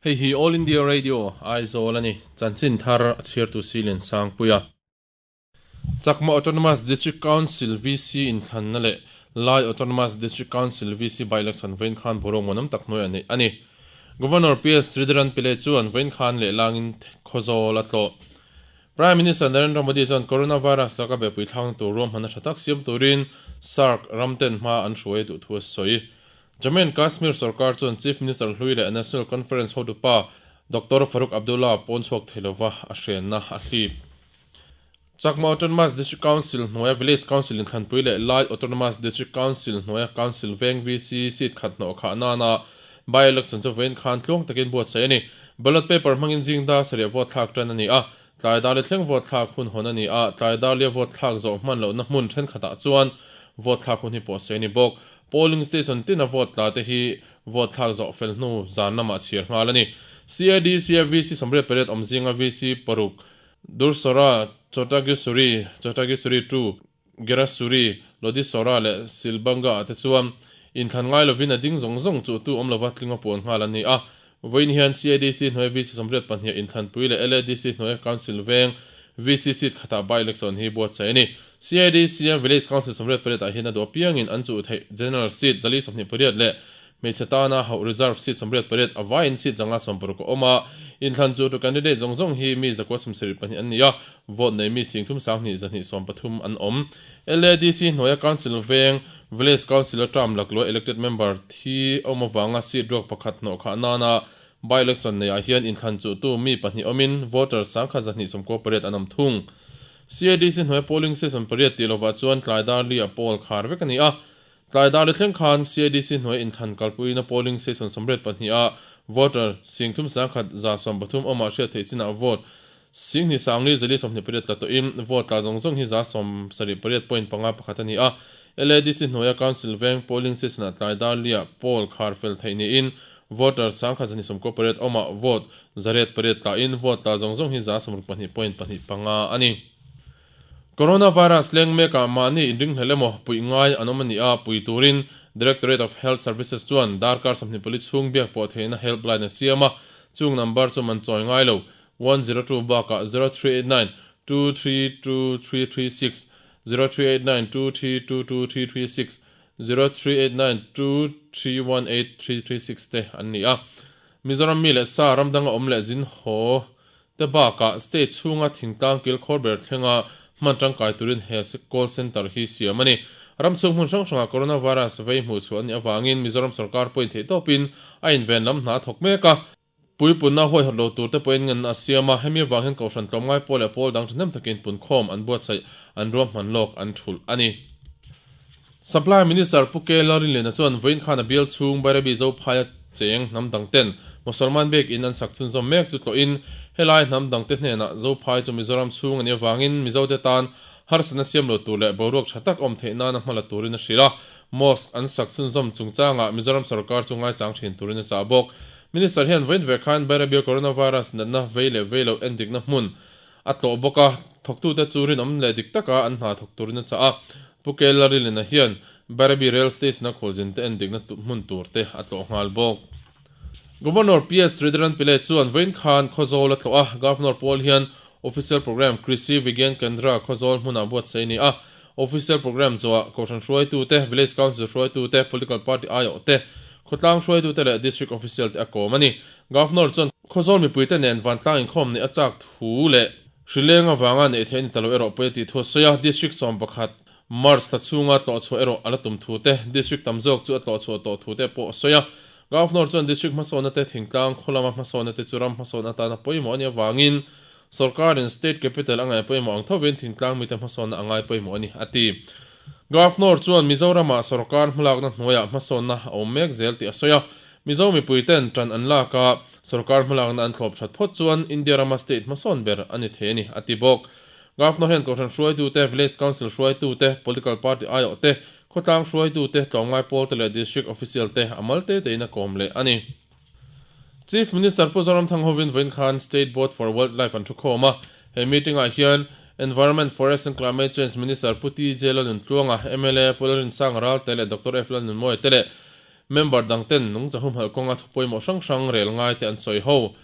Hei hi All India Radio, Aizawl a ni. Chanchin thar a chhiartu Silian Sangpuia. Chakma Autonomous District Council VC inthlanna leh Lai Autonomous District Council VC by-election vawiin khan boruak muanawm tak hnuaiah neih a ni. Governor PS Sridharan Pillai chuan vawiin khan lehlangin Khawzawl a tlawh. Prime Minister Narendra Modi chuan Coronavirus laka behpui thlang tur ruahmanna tha tak siam turin SAARC ramten hma an hruai duh thu a sawi. Jammu and Kashmir sorkar chuan Chief Minister hlui leh National Conference hotupa Doctor Farooq Abdullah pawn chhuak thei lova a hrenna a hlip. Chakma Autonomous District Council hnuaia Village Council inthlanpui leh Lai Autonomous District Council hnuaia Council veng VC seat khat hnawh khah nana by-election chu vawiin khan tluang takin buatsaih a ni. Ballot paper hmangin zing dar sarih vote thlak tan a ni a, tlai dar li thleng vote thlak hun hawn a ni a, tlai dar lia vote thlak zawh hman lohna hmun thenkhatah chuan vote thlak hun hi pawhsei a ni bawk. Polling station tina vote tla te hi vote thlak zawh fel hnu zan lamah chhiar nghal a ni. CADC-a VC 88 awm zinga VC paruk Dursora, Chotagusuri, Chotagusuri 2, Gerasuri, Lodisora leh Silbanga ah te chuan inthlan ngai lovin a ding zawng zawng chu tu awm lova tling a puan nghal an ni a. Vawiin hian CADC hnuaia VC 82 inthlanpui leh LADC hnuaia Council veng VC seat khatah by-election hi buatsaih a ni. CADC-a Village Council 88 ah hian a duh apiangin an chuh theih General seat 428 leh Hmeichhe tana hauh reserve seat 88 a vaiin seat 160 a awm a, inthlan chu tu candidate zawng zawng hi mi 172 an ni a, vote nei mi 32,213 an awm. LADC hnuaia Council veng Village Council-a term lakluai elected member thi awm avanga seat ruak pakhat hnawh khah nana by-election neiah hian inthlan chuhtu mi pahnih awmin voter 1298 an awm thung. CADC hnuaia polling station pariat tih lovah chuan tlai dar li a poll khar vek a ni a, Tlai dar thleng khan CADC hnuai inthlan kalpuiin a polling station 82 ah voter 3113 awmah hriat theih chinah vote 24,428 tla tawhin vote tla zawng zawng hi 78.51 a ni a. LADC hnuaia Council veng polling station ah tlai dar liah poll khar fel theih niin voter 1298 awmah vote 108 tlain vote tla zawng zawng hi 62.25 a ni. Coronavirus leng mekah mahni inringhlel emaw puih ngai an awm a ni a, pui turin Directorate of Health Services chuan darkar 24 chhung biak pawh theihna helpline a siam a, chung number chu man chawi ngai lo, 102 bakah 0389 232 336, 0389 232 2336, 0389 2318 336 te an ni a. Mizoram mi leh sa ram danga awm leh zin haw te bakah state chhunga thingtlang kilkhawr ber thlenga hman tangkai turin he call centre hi siam a ni. Ram chhung hmun hrang hrangah coronavirus vei hmuh chhuah a nih avangin Mizoram sorkar pawhin theihtawpin a inven lam hna a thawk mek a. Puipunna huaihawt lo tur te pawhin ngenna a siam a, hemi avang hian Kohhran tlawmngai pawl leh pawl dang thahnem takin punkhawm an buatsaih an ruahman lawk an thulh a ni. Supply Minister Pu K Lalrinliana chuan vawiin khan a bial chhung Bairabi Zophaia cheng hnam dang ten Mosolman bek in an sak chhunzawm mek chu tlawhin helai hnam dang te hnenah Zophai chu Mizoram chhung a nih avangin Mizote tan harsatna siam lo tur leh boruak tha tak awm theih nana hma la turin a hrilh a, Mosque an sak chhunzawm chungchangah Mizoram sorkar chu ngaichang thin turin a chah bawk. Minister hian vawiin ve khan Bairabia Coronavirus natna vei leh vei lo endikna hmun A tlawh bawk a, thawktute chu rinawm leh dik taka an hna thawk turin a chah a. Pu Kellalrilena hian Bairabi Rail Station-a khualzinte endikna hmun turte a tlawh nghal bawk. Governor PS Sridharan Pillai chuan vawiin khan Khawzawl a tlawh a, Governor pawl hian Official Programme Krishi Vigyan Kendra Khawzawl hmunah buatsaih a ni a. Official Programme zawhah Kohhran hruaitute, Village Council hruaitute, Political Party aiawhte, khawtlang hruaitute leh District Official te a kawm a ni. Governor chuan Khawzawl mipuite nen vantlang inkhawm neih a chak thu leh hrileng avanga neih theih a ni ta lo erawh pawi a tih thu a sawi a, District 11 March thla chhunga tlawh chhuah erawh a la tum thu te, District tam zawk chu a tlawh chhuah tawh thu te pawh a sawi a. Governor chuan District hmasawnna te thingtlang khaw lama hmasawnna te chu ram hmasawn atana pawimawh a nih avangin Sorkarin State Capital a ngaih pawimawh ang thovin thingtlang mite hmasawnna a ngai pawimawh a ni, a ti. Governor chuan Mizoramah sorkar hmalakna hnuaiah hmasawnna a awm mek zel tih a sawi a, Mizo mipuiten ṭan an lak a, sorkar hmalakna an thlawp ṭhat phawt chuan India rama state hmasawn ber a ni thei a ni, a ti bawk. Governor hian Kohhran hruaitute, Village Council hruaitute, Political Party aiawhte, khawtlang hruaitute, tlawmngai pawlte leh District Official te a mal te tein a kawm leh a ni. Chief Minister Pu Zoramthang hovin vawiin khan State Board for Wildlife an thukhawm a, he meeting-ah hian Environment, Forest and Climate Change Minister Pu TJ Lalnuntluanga, mla Pu Lalrinsanga Ralte leh Doctor F Lalnunmawia te leh. Member dang ten nungcha humhalh kawnga thu pawimawh hrang hrang rel ngai te an sawi ho.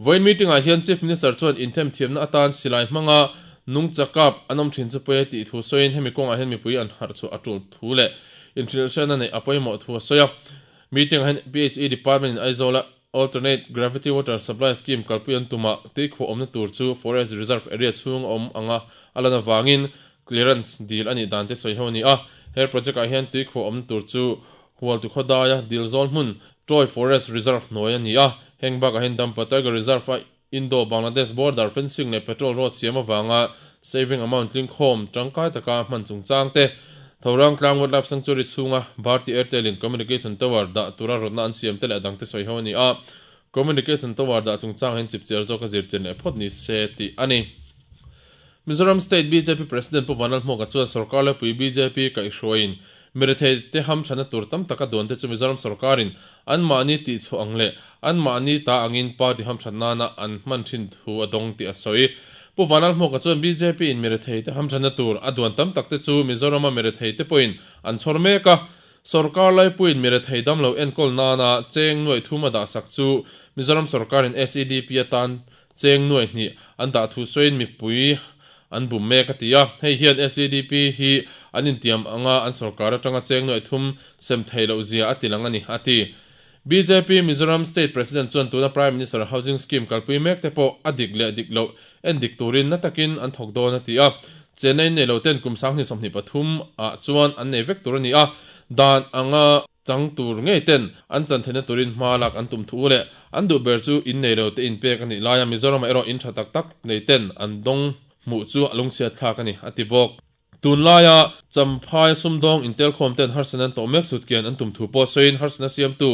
Vawiin meeting ah hian Chief Minister chuan inthem thiamna atan silai hmanga nungcha kap an awm thin chu pawi a tih thu sawiin hemi kawngah hian mipui an harh chhuah a tul thu leh inhrilhhriatna neih a pawimawh thu a sawi a. Meeting ah hian PHE Department in Aizawl a Alternate Gravity Water Supply Scheme kalpui an tumah tuikhuah awmna tur chu Forest Reserve Area chhung a awm anga a lan avangin clearance dil a nih dan te sawi ho a ni a. He project ah hian tuikhuah awmna tur chu Hualtu khawdaia dil zawl hmun Troy Forest Reserve hnuai a ni a. Heng bakah hian Dampa Tiger Reserve a Indo-Bangladesh border fencing leh patrol road siam avanga saving amount tlingkhawm tangkai taka hman chungchang te, Thorang tlang Wildlife Sanctuary chhunga Bharti Airtel in communication tower dah tura rawtna an siam te leh a dangte sawi ho a ni a. Communication tower dah chungchang hian chipchiar zawka zirchian leh phawt ni se tih a ni. Mizoram State bjp President Pu Vanlalhmuaka chuan sorkar lepui bjp kaihhruaiin mirethei te hamthana tur tam taka duan te chu Mizoram sorkarin anmahni tihchhuah ang leh anmahni ta angin party hamthat nana an hman thin thu a dawng tih a sawi. Pu Vanlalhmuaka chuan bjp in mirethei te hamthana tur a duan tam tak te chu Mizorama mirethei te pawhin an chhawr mek a, sorkar laipuiin mirethei damlo enkawl nana cheng nuaih thum a dahsak chu Mizoram sorkarin SEDP atan Cheng nuai hnih an dah thu sawiin mipui an bum mek a ti a, hei hian SEDP hi an intiam anga an sorkar atanga cheng nuai thum sem thei loh zia a ti lang a ni, a ti. Bjp Mizoram State President chuan tuna Prime Minister Housing Scheme kalpui mek te pawh a dik leh dik loh en dik turin na takin an thawk dawn a ti a, chenna in nei lo ten kum 2023 ah chuan an nei vek tur a ni a, dan anga Chang tur ngei ten an chan theihna turin hma lak an tum thu leh an duh ber chu in nei lo te in pek a nih laia Mizoramah erawh in tha tak tak nei ten an dawng hmuh chu a lungchhiat thlak a ni, a ti bawk. Tunlaia Champhai sumdawng intelkhawm ten harsatna an tawh mek chhut kian an tum thu pawh sawiin harsatna siamtu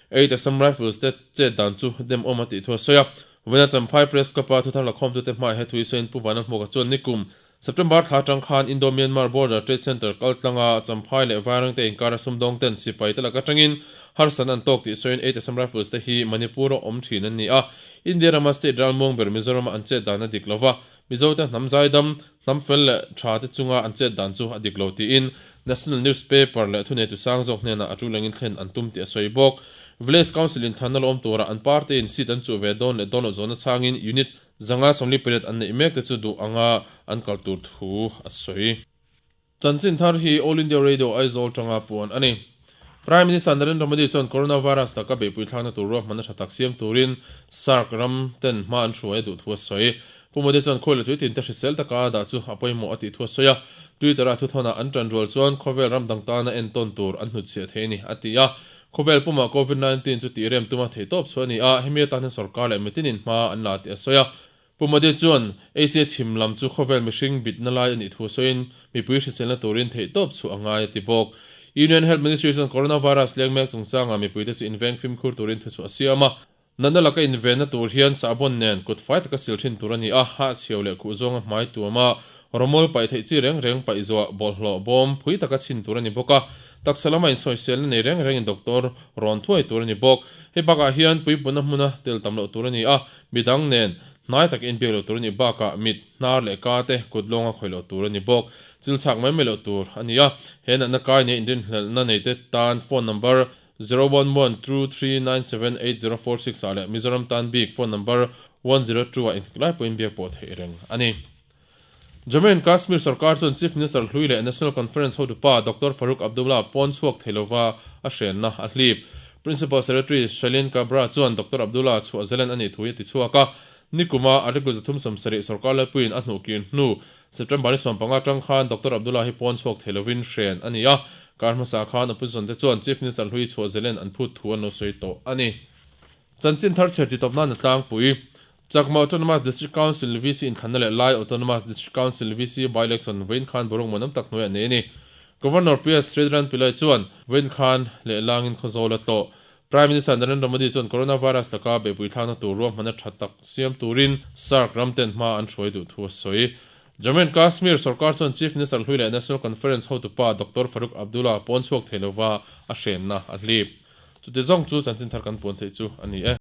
Eight Assam Rifles te chet dan chu demawm a tih thu a sawi a. Vawiina Champhai Press Club-a thuthar lakhawmtute hmaiah he thu hi sawiin Pu Vanlalhmuaka chuan nikum September thla atang khan Indo-Myanmar Border Trade Centre kaltlanga Champhai leh Vairengte inkara sumdawng ten sipai te lak atangin harsatna an tawk tih sawiin Eight Assam Rifles te hi Manipur-a awm thin an ni a. India rama state ralmuang ber Mizoram-a an chet dan a dik lo va, Mizote hnam zaidam, hnam fel leh tha te chunga an chet dan chu a dik lo tiin National Newspaper leh thuneitu sang zawk hnenah a tul engin thlen an tum tih a sawi bawk. Village Council inthlanna la awm tura an party-in seat an chuh ve dawn leh dawn loh zawhna chhangin Unit Zanga 40 pariat an neih mek te chu duh anga an kal tur thu a sawi. Chanchin thar hi All India Radio Aizawl tanga puan a ni. Prime Minister Narendra Modi chuan Coronavirus laka beihpui thlakna tur ruahmanna tha tak siam turin SAARC ram ten hma an hruai a duh thu a sawi. Pu Modi chuan khawi leh tui tin te hrisel taka a dah chu a pawimawh a tih thu a sawi a. Twitter-a thuthawnah an tan rual chuan khawvel ram dang tana entawn tur an hnutchhiah thei a ni, a ti a. Khawvel pumah Covid 19 chu tih rem tuma theihtawp chhuah a ni a, hemi atan hian sorkar leh mitinin hma an la tih a sawi a. Pu Modi chuan Asia chhim lam chu khawvel mihring bitna lai a nih thu sawiin mipui hriselna turin theihtawp chhuah a ngai a ti bawk. Union Health Ministry chuan Coronavirus leng mek chungchangah mipuite chu inveng fimkhur turin thuchhuah a siam a. Natna laka invenna tur hian sahbawn nen kut fai taka sil thin tur a ni a, hahchhiau leh khuh zawnga hmai tuama rawmawl paih theih chi reng reng paih zuah bawlhhlawh bawm phui taka chhin tur a ni bawk a, taksa lama insawiselna nei reng rengin doctor rawn thuai tur a ni bawk. Hei bakah hian puipunna hmuna tel tam loh tur a ni a, midang nen hnai taka inbiak loh tur a nih bakah mit, hnar leh ka te kut lawnga khawih loh tur a ni bawk. Chil chhak mai mai loh tur a ni a, he natna kai nia inrinhlelhna neite tan phone number 01123978046 ah leh Mizoram tan bik phone number 102 ah intik lai pawhin biak pawh theih reng a ni. Jammu and Kashmir sorkar chuan Chief Minister hlui leh National Conference hotupa Doctor Farooq Abdullah pawn chhuak thei lova a hrenna a hlip. Principal Secretary Shalin Kabra chuan Doctor Abdullah chhuah zalen a nih thu hi a ti chhuak a, nikuma Article 370 sorkar laipuiin a hnuhkir hnu September ni 15 atang khan Doctor Abdullah hi pawn chhuak thei lovin hren a ni a, kar hmasa khan opposition te chuan Chief Minister hlui chhuah zelen an phut thu an lo sawi tawh a ni. Chanchin thar chher ti tawp nan a tlangpui. Chakma Autonomous District Council VC inthlanna leh Lai Autonomous District Council VC by-election vawiin khan boruak muanawm tak hnuaiah nei a ni. Governor PS Sridharan Pillai chuan vawiin khan lehlangin Khawzawl a tlawh. Prime Minister Narendra Modi chuan Coronavirus laka beihpui thlakna tur ruahmanna tha tak siam turin SAARC ram ten hma an hruai duh thu a sawi. Jammu and Kashmir sorkar chuan Chief Minister hlui leh National Conference hotupa Doctor Farooq Abdullah pawn chhuak thei lova a hrenna a hlip. Chuti zawng chu chanchin thar kan puan theih chu a ni e.